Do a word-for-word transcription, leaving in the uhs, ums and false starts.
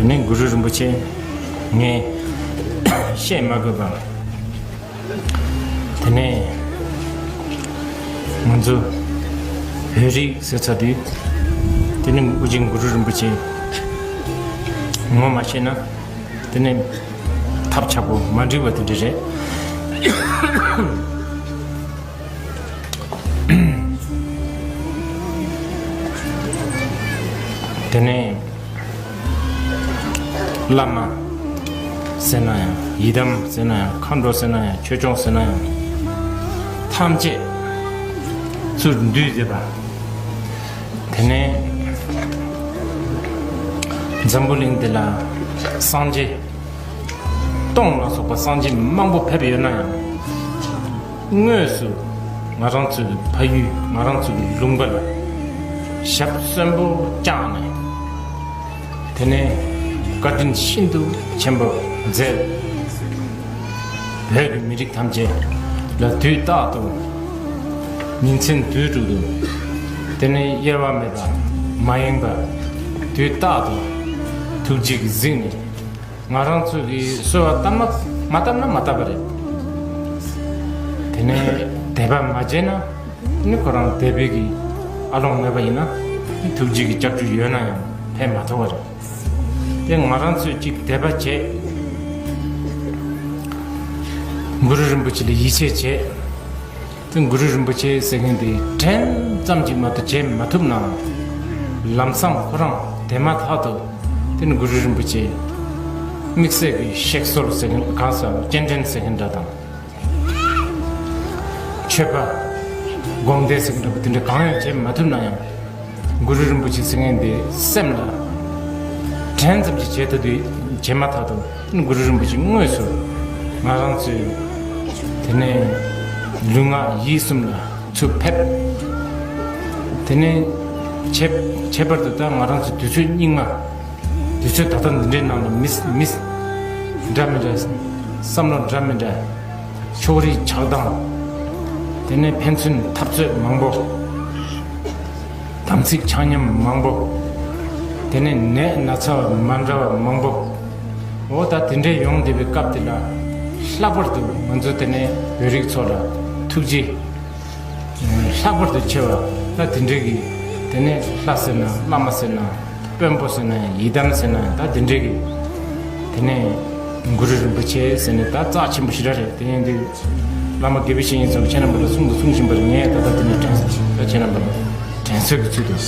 དེ་ནས་གུ་རུ་རིན་པོ་ཆེ་ངས་བཤད་མ་དགོས་པ། དེ་ནས་ང་ཚོ་བོད་རིགས་ཟེར་ཚར་དུས། དེ་ནས་ཨོ་རྒྱན་གུ་རུ་རིན་པོ་ཆེ་ངོ་མ་ཤེས་ན། དེ་ནས་ཐབས་ཆག་པོ་མ་འགྲིག་པ་དེ་འདྲ་རེད། དེ་ནས་བླ་མ་ཟེར་ན་ཡང་། ཡི་དམ་ཟེར་ན་ཡང་། མཁའ་འགྲོ་ཟེར་ན་ཡང་། ཆོས་སྐྱོང་ཟེར་ན་ཡང་། ཐམས་ཅད་ཚུར་འདུས་མཛད་པ། དེ་ནས་འཛམ་བུ་གླིང་འདི་ལ་སངས་རྒྱས་སྟོང་ལ་སོགས་པ་སངས་རྒྱས་མང་པོ་ཕེབས་ཡོད་ན་ཡང་། དངོས་སུ་ང་རང་ཚོའི་ཕ་ཡུལ། ང་རང་ཚོའི་ལུང་པ་ལ་ཞབས་གསོན་པོ་བཅངས་ནས། དེ་ནས་བཀའ་དྲིན་ཤིན་ཏུ་ཆེན་པོ་མཛད། བོད་ཀྱི་མི་རིགས་ཐམས་ཅད་ལ་དུས་རྟག་ཏུ་ཉིན་མཚན་དུས་དྲུག་ཏུ། དེ་ནས་དབྱེ་བ་མེད་པ་མ་ཡེངས་པ་དུས་རྟག་ཏུ་ཐུགས་རྗེས་གཟིགས་ནས། ང་རང་ཚོ་གིས་གསོལ་བ་བཏབ་ན་མ་བཏབ་ན་མ་བཏབ་པ་རེད། དེ་ནས་དད་པ་མ་བྱས་ན་ནི། ཁོ་རང་དད་པའི་གི་ཨ་ལོང་མེད་པ་ཡིན་ན་ནི། ཐུགས་རྗེ་གི་སྐྱབས་འཇུག་ཡོད་ན་ཡང་ཕན་མ་ཐོགས་པ་རེད། དེ་ང་རང་ཚོས་ཅིག་དད་པ་བྱས། གུ་རུ་རིན་པོ་ཆེ་ལ་ཡིད་ཆེས་བྱས། དེ་གུ་རུ་རིན་པོ་ཆེ་ཟེར་མཁན་དེ་དྲན་ཙམ་གྱིས་མ་གཏོགས་བྱེད་མ་ཐུབ་ནའང་། ལམ་སང་ཁོ་རང་དེ་མ་ཐག་ཏུ་དེ་ནི་གུ་རུ་རིན་པོ་ཆེ་དམིགས་བསལ་གྱི་གཤེགས་གསོལ་ཟེར་མཁན། གང་ཟག་སྤྱན་འདྲེན་ཟེར་མཁན་འདྲ་དང་། མཆོད་པ་སྒོམ་བཟླས་ཟེར་མཁན་འདྲ་པོ་དེ་འདྲ་གང་ཡང་བྱེད་མ་ཐུབ་ན་ཡང་། གུ་རུ་རིན་པོ་ཆེ་ཟེར་མཁན་དེ་སེམས་ལ་དྲན་ཙམ་ཞིག་བྱེད་ཐུབ་དུས། བྱེད་མ་ཐག་ཏུ་གུ་རུ་རིན་པོ་ཆེ་དངོས་སུ་ང་རང་ཚོའི་དེ་ནས་ལུས་ངག་ཡིད་གསུམ་ལ་ཚུར་ཕེབས། དེ་ནས་ཁྱད་ཁྱད་པར་དུ་ད་ང་རང་ཚོའི་དུས་ཚོད་སྙིགས་མ། དུས་ཚོད་ད་ལྟ་འདི་འདྲའི་ནང་ལ་མི་མི་འདྲ་མི་འདྲ། བསམ་བློ་འདྲ་མི་འདྲ། ཕྱོགས་རིས་ཆགས་སྡང་། དེ་ནས་ཕན་ཚུན་འཐབ་རྩོད་མང་པོ། དམ་ཚིག་ཆག་ཉམས་མང་པོ། དེ་ནས་ནད་ན་ཚ་བ་མ་འདྲ་བ་མང་པོ། འོ་ད་དེ་འདྲའི་ཡོང་བསྡད་པའི་སྐབས་དེ་ལ། ལྷག་པར་དུ་ང་ཚོ་དེ་ནས་བོད་རིགས་ཚོ་ལ་ཐུགས་རྗེ་ལྷག་པར་དུ་ཆེ་བ། ད་དེ་འདྲའི་གི་དེ་ནས་ལྷ་ཟེར་ན། བླ་མ་ཟེར་ན། དཔོན་པོ་ཟེར་ན། ཡི་དམ་ཟེར་ན། ད་དེ་འདྲའི་གི་དེ་ནས་གུ་རུ་རིན་པོ་ཆེ་ཟེར་ནས་ད་རྩ་ཆེན་པོ་ཞེ་དྲག་རེད། དེ་ཡིན་དུས་བླ་མ་དགེ་བའི་བཤེས་གཉེན་ཚོས་ཁྱེད་རྣམ་པ་ལ་གསུང་དང་གསུང་བཞིན་པར། ངས་ད་ལྟ་འདི་ནས་དྲན་གསོ། ད་ཁྱེད་རྣམ་པ་ལ་དྲན་གསོ་གི་ཚུལ་དུ།